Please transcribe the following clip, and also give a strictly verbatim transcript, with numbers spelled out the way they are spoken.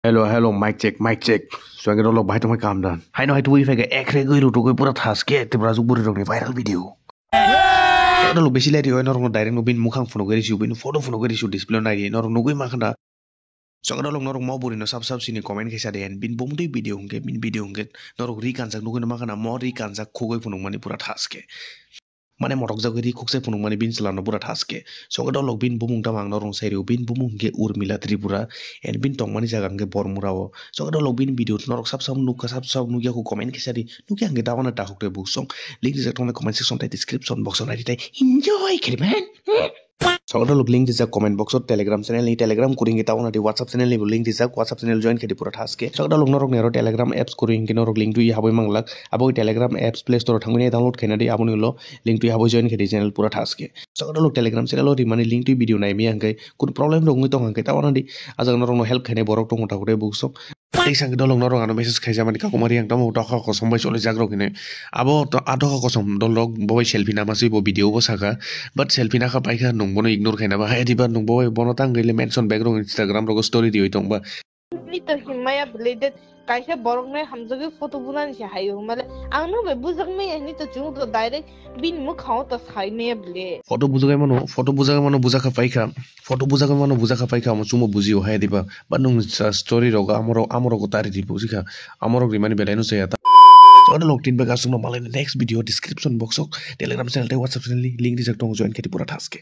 Hello, hello, mic check, mic check. Swagger dolok bahai tongmai kaham da? Haino hai tubui phai khe ekrek gwi rutugwi pura thaske Tripura juk buri rokni viral video. Dolok besi lai riyo norokno direct no bini mukhang phunugwi risiyo, bini photo phunugwi risiyo, display no nai riyo norok nugwi mankha da. Swagger dolok norok mo buri no sab sab sini comment khe sa de, and bini bumtwi video hwnkhe, bini video hwnkhe norok ri kanjak nugwi no mankha na, mo ri kanjak khugwi phunukmani pura thaske. Mane morok jagwi ri khukse phunukmani bini chwla no pura thaske. Swagger dolok bini bumung tamo ang norok sai rio, bini bumung hwnkhe Urmila Tripura, and bini tongmani jaga hwnkhe Bormura o. Swagger dolok bini video norok sab sab nukha, sab sab nukya khu comment khe sa di, nukya hwnkhe tabana takhuk tei buksong. Link rijak tongnai comment section tei description box o nai di tei enjoy khe di man. Swagger dolok link rijak comment box o Telegram channel ni, Telegram kwrwi hwnkhe tabana di WhatsApp channel ni bo link rijak, WhatsApp channel join khe di pura thaske. Swagger dolok norok ni aro Telegram apps kwrwi hwnkhe norok link twi habwi manglak. Abo Telegram apps Play Store o thangwi nai download khaina di, aboni ulo link twi habwi join khe di channel pura thaske. Swagger dolok Telegram channel o rimani link twi video nai maya hwnkhe kunu problem rok wngwi tong hwnkhe tabana di, ajak norok no help khainai borok tongo takhuk tei buksong. Tei sang dolok norok ano message khaijamani kakumari ang tamo tokha kosom bai choli jak rok hinwi. Abo to a tokha kosom dolok bo bai selfie nama swi bo video bo saka. But selfie nakha paikha nung bono ignore khaina ba hai diba nung bo bai bono tang gile mention back rok Instagram rogo story riwi tong ba. Ni to himaya bwlwi de kaisa borok nai hamjagwi photo bunani se hayo male ang no bai bujak maya ni to chung to direct bini mukhango to sai maya bwlwi. Photo bujagai mano, photo bujagai mano bujakha paikha. Photo bujagai mano bujakha paikha amo chungbo bujio hai diba. Ba nung sa story rok amorok amorok tari di bujikha. Amorok rimani belai no chaya ta. Swagger dolok tin bag aswk no malai next video description box o Telegram channel tei WhatsApp channel ni link rijak tongo join khe di pura thaske.